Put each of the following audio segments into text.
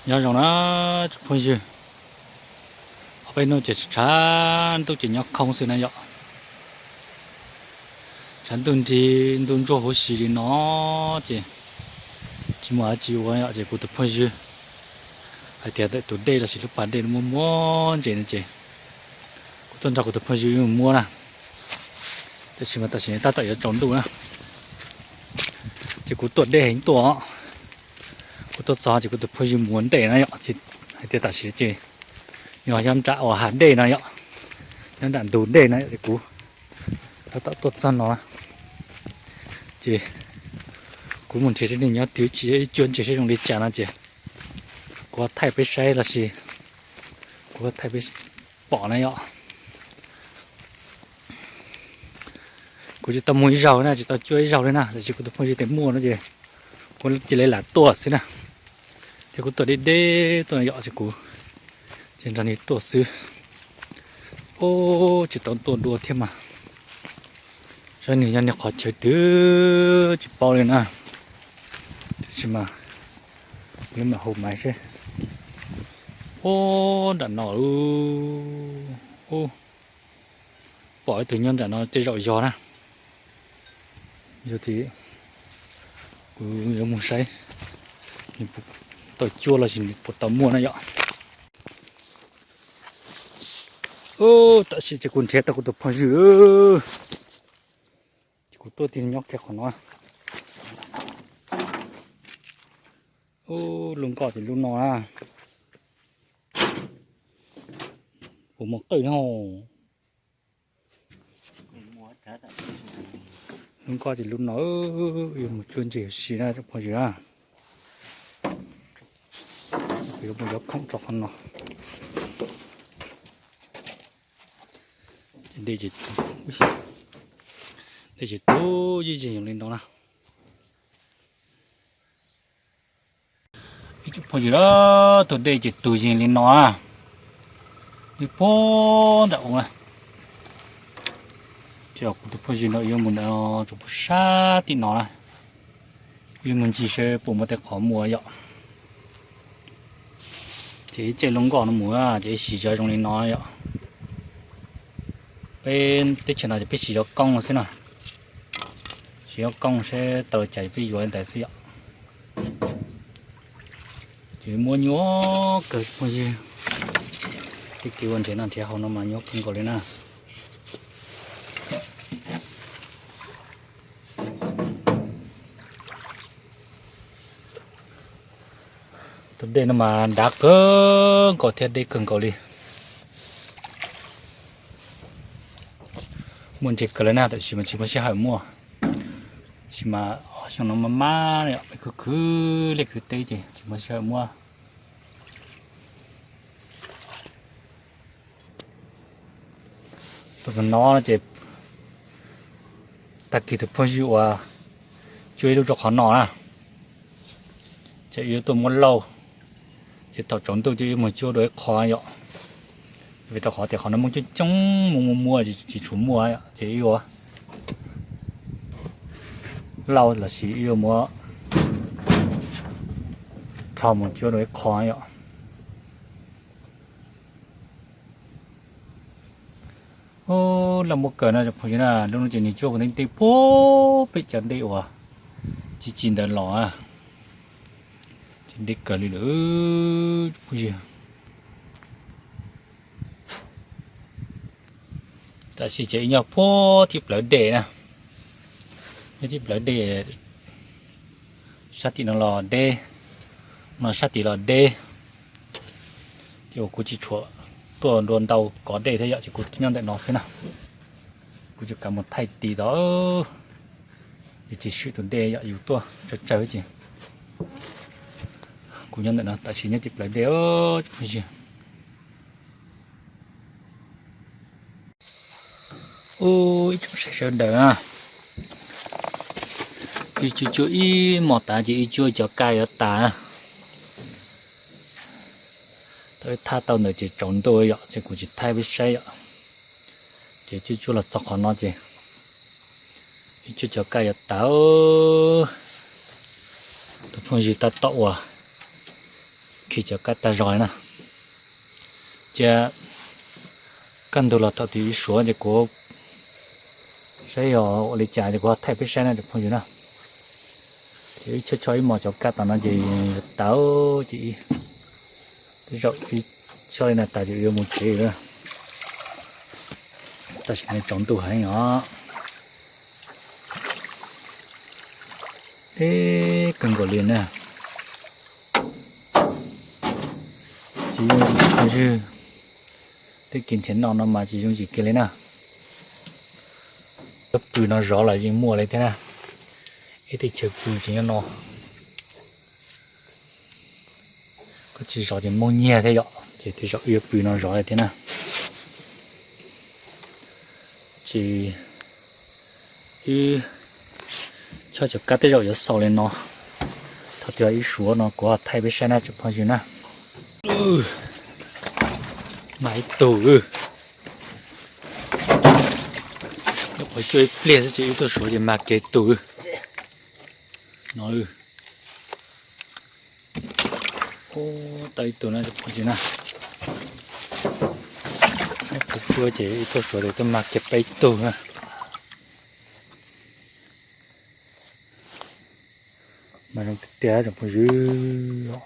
Nyob zoo na tsoom phooj ywg, ob peb hnub ces tshav ntuj ces nyob khoob xwb na yom. Tshav ntuj nrig ntuj ntsuag huv si li no ces tsis muaj dab tsi ua yom, ces kuv tus phooj ywg hais tias ntawm tus dej los sis lub pas dej muaj muaj ntses no ces kuv tuaj nrog kuv tus phooj ywg mus muab na. Tab sis mas tam sim no tab tom yuav tsaus ntuj na, ces kuv tuaj deb heev tuaj os. Kuv tuaj txog ces kuv tus phooj ywg mus ua ntej na yom, hais tias tam sim no ces nws nyob nram uas hav dej no yom, nyob nram ntug dej no yom, ces kuv tab tom tuaj txog no na. Ces kuv mus nrhiav seb nws nyob twg, tsis yog ib cuab ntses seb zoo li cas no ces kuv thaij peb saib los sis kuv thaij peb pom na yom. Kuv tsis tau muag ib zaug na, tsis tau cuab ib zaug li na, tab sis kuv tus phooj ywg tias muaj no ces kuv cia li lam tuaj xwb na. Thiab kuv tuaj deb deb tuaj yom, ces kuv ces nrog nws tuaj xwb. Ub, tsis tau tuaj dua thiab mas, saib nws nyob niag qhov chaw twg tsis paub li na. Tab sis mas kuv mam hu maiv seb. Ub, nram no, ub, pom ib tug nyob nram no tej zaum yog na. Yog ces kuv yuav mus saib nws puas tau cuab los sis nws puas tau muaj na yom. Ub, tam sim ces kuv nrhiav tau kuv tus phooj ywg, ces kuv tuaj tig nyob kiag qhov no. Ub, lub nkoj ces lub no na. Puas muaj qwj no? Lub nkoj ces lub no, yuav mus cuab ntses ua si na tsoom phooj ywg na. Yuav mus yuav khoom rau qhov no. Dej ces tu, dej ces tu yij zeeg zoo li no na. Ib tsoom phooj ywg, tus dej ces tu yeeg li no na, li puag nram ub na. Ces kuv tus phooj ywg no yuav mus ntawm no, tsoom phooj sab tim no na, yuav mus ncig seb puas muaj tej qhov muaj yom. Ces ib txij lub nkoj no mus ces ib sim zov zoo li no yom. Peb teb chaws no ces peb siv zov koob xwb na, siv zov koob seb tau li cas peb yuav li ntawd xwb yom. Ces muab nyuaj kawg phooj ywg, tej kev ua nrhiav noj nrhiav haus no mas nyuaj kawg nkaus li na. Tus dej no mas nrad kawg nkaus thiab deb kawg nkaus li. Muaj ntses kawg li na, tab sis mas tsis muaj sij hawm muaj. Tab sis mas xyoo no maj maj peb khwv khwv liaj khwv teb ces tsis muaj sij hawm muaj. Tus no ces tag kis tus phooj ywg uas cuab ib lub rau qhov no na, ces yuav tuaj muab lauj, ces thaum tsaus ntuj ces yuav mus cuab dua ib qho yom. Vim rau qhov tias qhov no Hmoob coob coob, Hmoob muaj muaj tsis tshua muaj yom, ces yuav lauj los sis yuav muab rho mus cuab dua ib qho yom. Laj muab kawg na tsoom phooj ywg na, lub no ces nws cuab puag ntev ntev puag pem cov dej uas tsis tsis ntawd los, ces deb kawg li lawm tsoom phooj ywg. Tam sim ces ib nyob puag thib plawv dej na, nyob thib plawv dej, sab tim no los deb, no sab tim los deb. Ces uas kuv tsis tshua tuaj dua ntau kov dej thiab yom, ces kuv nyob ntawm no xwb na. Kuv tsis kam mus thaij tis tod, yus tsis swm tus dej yom, yus tuaj tsawg tsawg ces kuv nyob ntawm no, tam sim nyob thib plawv dej os phooj ywg. Ub, ib tsoom saib sawv daws na, wb cuab cuab ib hmos tas ces wb cuab cov kaj yuav tas na. Thaum wb thaj tau ntawd ces tsaus ntuj yom, ces kuv tsis thaij peb saib yom. Ces cuab cuab los txog qhov no ces wb cuab cov kaj yuav tas. Tus phooj ywg tab tom uas Khi cov kab tag zog li na. Ces kaj ntug los thaum twg ib suav ces kuv saib yog ua li cas ces kuv ho thaij peb saib na cov phooj ywg na. Ces wb choj choj ib mos cov kab tom no ces yuav tas ces tej zaum wb choj li no tas ces wb yuav mus tsev lawm. Tam sim no tsaus ntuj heev os. Teb kawg nkaus li na. Tsis yooj yim phooj ywg, tej kev nrhiav noj no mas tsis yooj yim kiag li na. Cov pw no zov los yeej muaj li thiab na. Ib teb chaws pw ces nyob no, koj tsis zov ces mob nyiaj thiab yom, ces tej zaum wb yuav pw no zov li thiab na. Ces wb choj cov kab tej zaum yuav xaus li no. Thaum twg ib suav no kuv ho thaij peb saib na tsoom phooj ywg na. Mag ib tug, nyuam qhuav cuaj ib pliag xwb ces wb tuaj suav ces mag kiag tus no. Tau ib tug na, na, kuv pua ces wb tuaj suav ces twb mag kiag peb tug na. Mas zoo tiag tiag tsoom phooj ywg.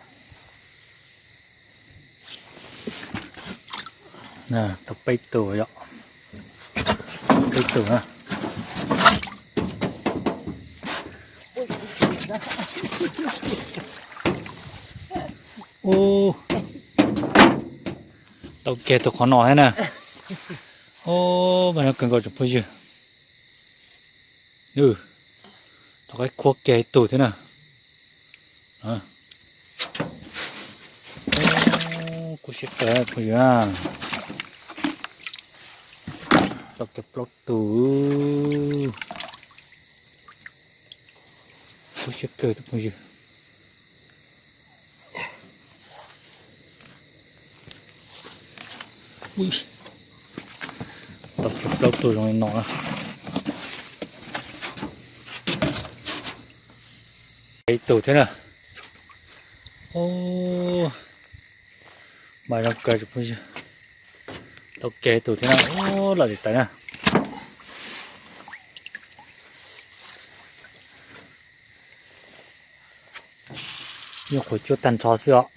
Tau peb tug yom. Peb tug na. Ub, tau kiag tus qhov no thiab na. Ub, mas no kawg nkaus tsoom phooj ywg. Tau qaib khuab kiag ib tug thiab na. Kub siab kawg phooj ywg. Tau kiag plaub tug. Kub siab kawg tus phooj ywg. Tau kiag plaub tug zoo li no na. Ib tug thiab na. Mas zoo kawg tus phooj ywg. Tau kiag tus thiab na, lawm li tas na. Nyuam qhuav cuab tag nrho xwb os.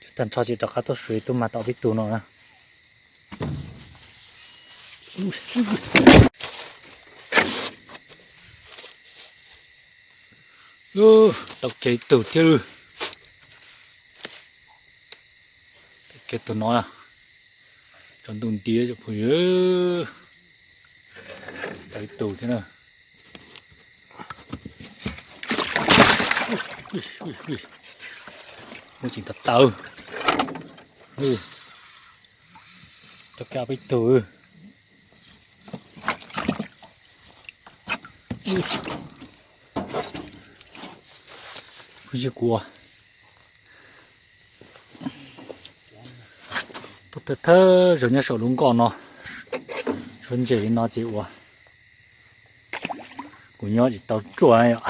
Cuab tag nrho ces rov qab tuaj suav tub mag tau peb tug no na. Tau kiag ib tug thiab lawm. Tau kiag tus no na. Tsaus ntuj nti tsoom phooj ywg. Tau ib tug thiab na. Muaj tseem tau tau. Tau kiag peb tug. Phooj ywg, kuv tuaj thawj thawj zaug nyob saum lub nkoj no, suav ntses li no ces ua kuv nyob tsis tau ruaj yom.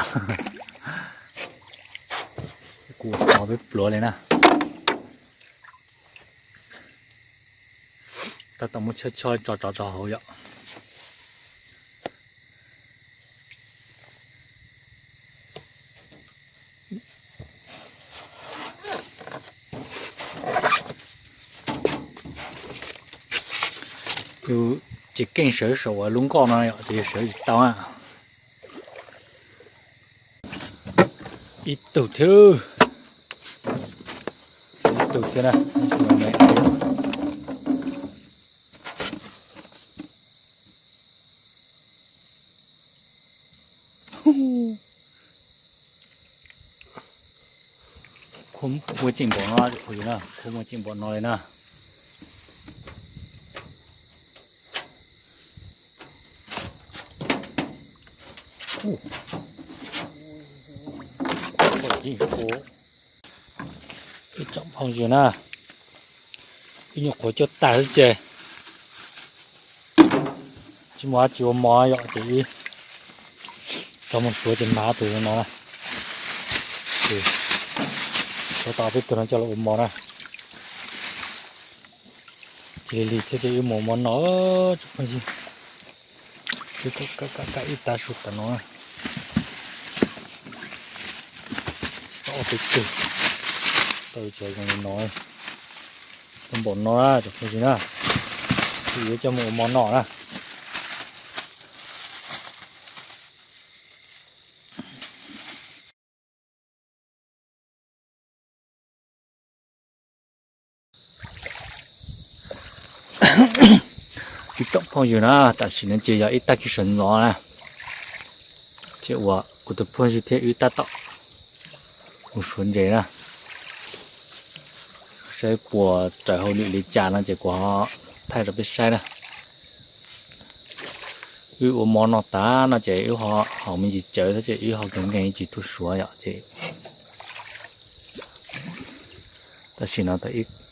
Kuv ua tau peb pluav li na. Tab tom muab choj choj tso tso tso hauv yom. Yus tsis keej sawv saum lub nkoj no yom, ces yus sawv tsis tau na. Ib tug thiab, ib tug thiab na. Khuab muaj ceem npaum no, kuv yus na, khuab muaj ceem npaum no li na. Ib tsoom phooj ywg na, ib nyuag qhuav cuab tag xwb ces tsis muaj dab tsi ua mov yom, ces ib rov mus suav ces mag tus no na. Ua tau peb tug no coj los ua mov na. Cia li lig thiab ces wb mus ua mov noj tsoom phooj ywg. Wb kab ib tag su tam no. Ob peb tug tau cov zoo li no, tau npaum no na tsoom phooj ywg na. Wb yuav coj mus ua mov noj na. Ib tsoom phooj ywg na, tam sim no ces yog ib tag kis sawv ntxov na, ces uas kuv tus phooj ywg thiab wb tab tom mus suav ntses na, saib puas raws hauj lwm li cas no ces kuv ho thaij rau peb saib na. Wb ua mov noj tas no ces wb ho haus me ntsis cawv thiab ces wb ho nkees nkees tsis tuaj suav yom ces tam sim no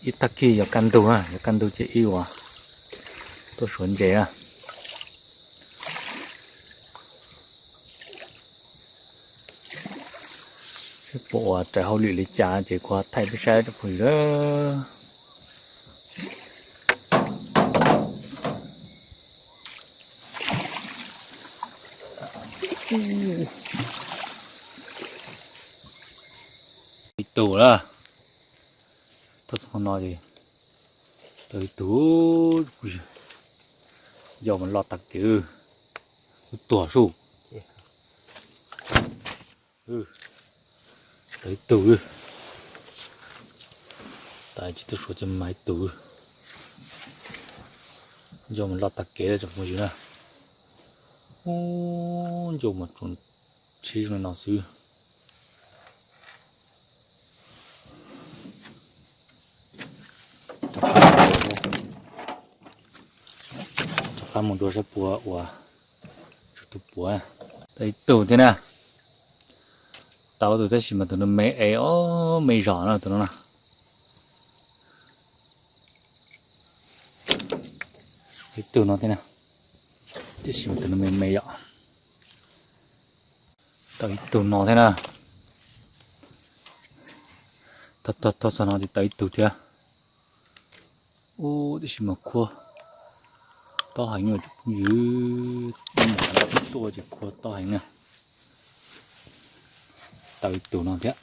ib tag kis yog kaj ntug na, yog kaj ntug ces wb ua tuaj suav ntses na. Saib puas ua raws hauj lwm li cas ces kuv ho thaij peb saib tsoom phooj ywg. Ib tug na, tau txog no ces tau ib tug, nco mas loj tag kev, tuag sub. Tau ib tug, tas tsis tuaj suav ces mas ib tug, nco mas loj tag kev tsoom phooj ywg na. Ub, nco mas tseem tshiab zoo li no xwb. Rov qab mus dua saib puas ua tsuj tus puav. Tau ib tug thiab na. Tau tus tab sis mas tus no me es os, me zog no tus no na. Ib tug no thiab na, tab sis mas tus no me me yom. Tau ib tug no thiab na. Tau txog no ces tau ib tug thiab. Ub, tab sis mas khuab tob heev os tsoom phooj ywg, tuaj ces khuab tob heev na. Tau ib tug no thiab.